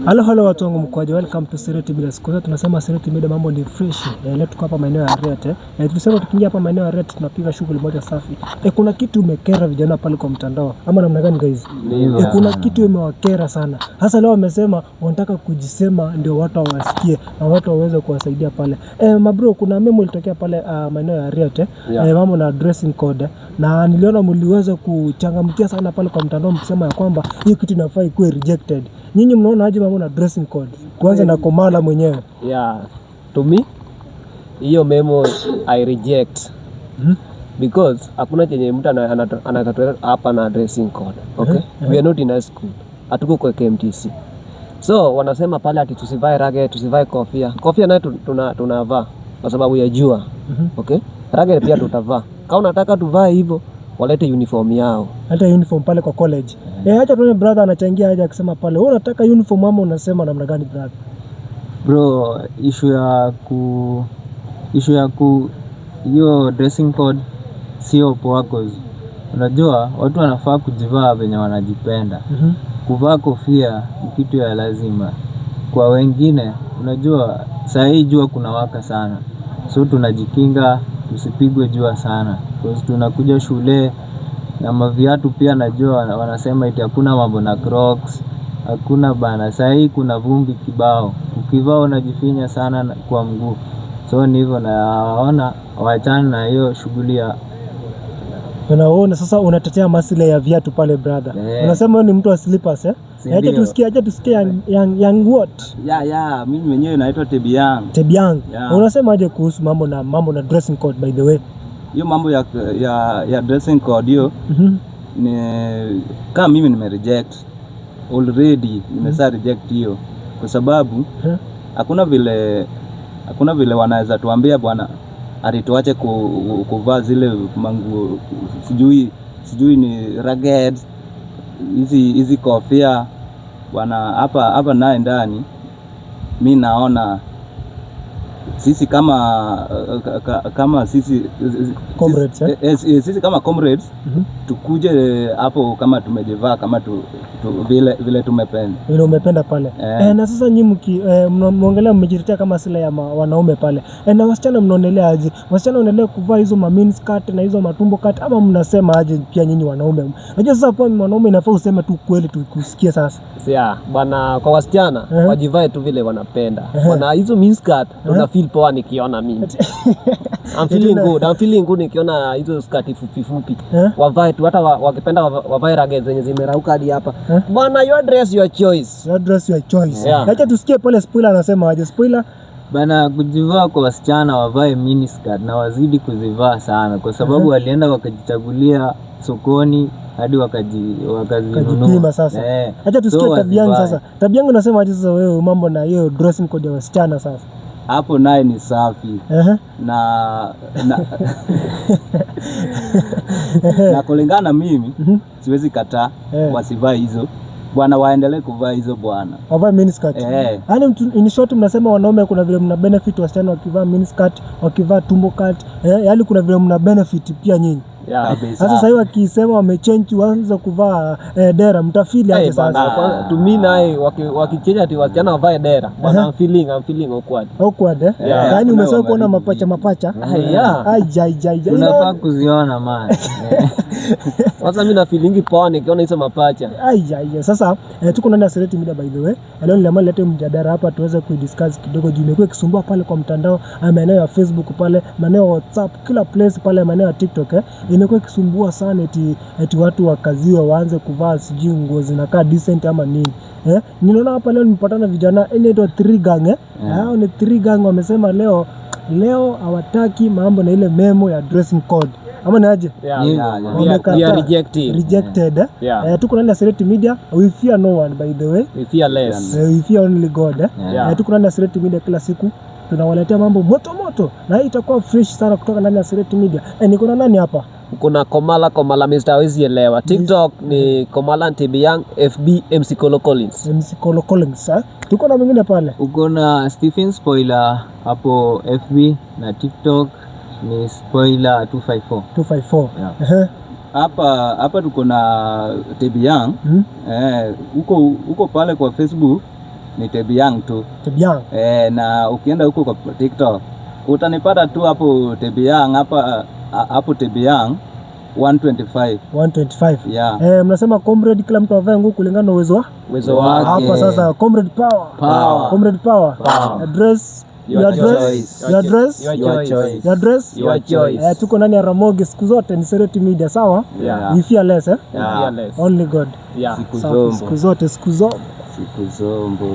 Halo halo watu wangu mkoaje, welcome to Sereti Media. Siku zote tunasema Sereti Media mambo ni fresh. Leo tuko hapa maeneo ya Rete. Tulisema tukiingia hapa maeneo ya Rete tunapiga shughuli moja safi. Kuna kitu umekera vijana pale kwa mtandao ama namna gani guys? Kuna kitu imewakera sana. Hasa leo wamesema wanataka kujisema ndio watu wawasikie na watu waweze kuwasaidia pale. Mabro, kuna memo ilitokea pale maeneo ya Rete. Mambo na dressing code, na niliona mliweza kuchangamkia sana pale kwa mtandao mkisema ya kwamba hiyo kitu inafaa ikuwe rejected. Nyinyi mnaona aje mambo na dressing code? Kwanza na Komala mwenyewe. Yeah, to me hiyo memo I reject because hakuna chenye mtu anatatueta hapa na dressing code. Okay? We are not in high school. Hatuko kwa KMTC. So wanasema pale ati tusivae rugged, tusivae kofia. Kofia nayo tunavaa kwa sababu ya jua. Okay? Rugged pia tutavaa. Kama unataka tuvae hivyo, walete uniform yao. Hata uniform pale kwa college. Acha tuone brother anachangia aje akisema pale. Wewe unataka uniform ama unasema namna gani, brother? Bro, issue ya ku hiyo dressing code sio poa, cause unajua watu wanafaa kujivaa venye wanajipenda. Kuvaa kofia ni kitu ya lazima kwa wengine. Unajua saa hii jua kunawaka sana, so tunajikinga tusipigwe jua sana, cause tunakuja shule na maviatu pia. Najua wanasema eti hakuna mambo na Crocs, hakuna bana. Saa hii kuna vumbi kibao, ukivaa unajifinya sana kwa mguu, so ni hivyo, naona waachane na hiyo shughuli ya Unaona sasa unatetea maslahi ya viatu pale, brother. Eh. Unasema wewe ni mtu wa slippers, eh? Si Acha ndio? tusikie, acha tusikie young what? Yeah, mimi mwenyewe naitwa Tebiang. Tebiang. Yeah. Unasema aje kuhusu mambo na dressing code, by the way? Hiyo mambo ya dressing code hiyo ni kama mimi nime reject already, nimesha reject hiyo kwa sababu hakuna vile wanaweza tuambia bwana ati tuache kuvaa zile manguo, sijui ni rugged, hizi hizi kofia bwana. Hapa hapa naye ndani mi naona sisi kama sisi Comrades, sisi, eh? sisi kama comrades tukuje hapo kama tumejivaa kama tu, vile vile tumependa. Vile umependa pale. Eh. Na sasa nyinyi mnaongelea, mmejitetea kama sila ya wanaume pale. Na wasichana mnaonelea aje? Wasichana wanaendelea kuvaa hizo ma mini skirt na hizo matumbo cut ama mnasema aje pia nyinyi wanaume? Unajua sasa kwa mwanaume inafaa useme tu kweli tukusikie sasa. Yeah, bwana, kwa wasichana wajivae tu vile wanapenda. Bwana, hizo miniskirt una feel poa nikiona mimi. I'm feeling good. I'm feeling good nikiona hizo skirt fupi fupi. Wavae tu hata wakipenda wavae rugged zenye zimerauka hadi hapa. Bwana, your dress, your choice. Your dress, your choice. Yeah. Acha tusikie pale spoiler anasema aje. Spoiler. Bana, kujivaa kwa wasichana, wavae miniskirt na wazidi kuzivaa sana, kwa sababu walienda wakajichagulia sokoni hadi wakazinunua. Kajipima sasa. Eh. Acha tusikie So Tabiang wazivae. sasa. Tabiang, unasema aje sasa wewe mambo na hiyo dressing code ya wasichana sasa? Hapo naye ni safi na kulingana na mimi siwezi kataa wasivae hizo bwana, waendelee kuvaa hizo bwana. Wavae miniskirt. Eh. Yaani in short mnasema wanaume kuna vile mna benefit wasichana wakivaa miniskirt, wakivaa tumbo cut, yaani kuna vile mna benefit pia nyinyi. Yeah. Kabisa. Sasa sasa hivi wakisema wamechange waanze kuvaa dera, mtafeel aje Hey, bana, sasa? to me naye wakichange ati wasichana wavae dera. Bwana, I'm feeling awkward. Awkward, eh? Yeah. Yaani Kuna umesahau kuona wameharibu mapacha mapacha. Ah, yeah. Ai jai jai jai. Tunafaa kuziona man. Eh. Sasa mimi na feeling poa nikiona hizo mapacha. Ai ai. Sasa tuko ndani ya Sereti Media, by the way. Leo niliamua nilete mjadala hapa tuweze kuidiscuss kidogo juu imekuwa ikisumbua pale kwa mtandao, maeneo ya Facebook pale, maeneo ya WhatsApp, kila place pale, maeneo ya TikTok, eh. Imekuwa ikisumbua sana eti watu wakaziwe waanze kuvaa sijui nguo zinakaa decent ama nini. Niliona hapa leo nimepatana vijana inaitwa Three Gang, eh. Hao ni Three Gang, wamesema leo leo hawataki mambo na ile memo ya dressing code. Ama ni aje? Yeah, Yeah, we are Wamekataa. rejecting. Rejected, eh? Yeah. Tuko ndani ya Sereti Media. We fear no one, by the way. We fear less. We fear only God, eh? Yeah. Tuko ndani ya Sereti Media, kila siku tunawaletea mambo moto moto na hii itakuwa fresh sana kutoka ndani ya Sereti Media. Niko na nani hapa? Kuna Komala, Komala Mr. Hawezi elewa. TikTok ni Komala Ntibiang, FB MC Kolo Collins. MC Kolo Collins, eh? Tuko na mwingine pale. Uko na Stephen Spoiler hapo FB na TikTok ni Spoiler 254. 254. Yeah. Ehe. Hapa hapa tuko na Tebiang. Eh, huko huko pale kwa Facebook. Ni Tebiang tu. Tebiang. Na ukienda huko kwa TikTok utanipata tu hapo Tebiang, hapa hapo Tebiang 125. 125. Yeah. Mnasema comrade, kila mtu avae nguo kulingana na uwezo wa Uwezo wake. Hapa sasa comrade power. Power. Comrade power. Power. Address Your your dress, choice. your dress, Your Your choice. choice. your dress. Your choice. Tuko ndani ya Ramogi siku zote ni Sereti Media, sawa? Yeah. We fear less, eh? Yeah. Fearless. Only God. Yeah. Siku Safi, zombo. siku zote, siku zote. Siku zombo.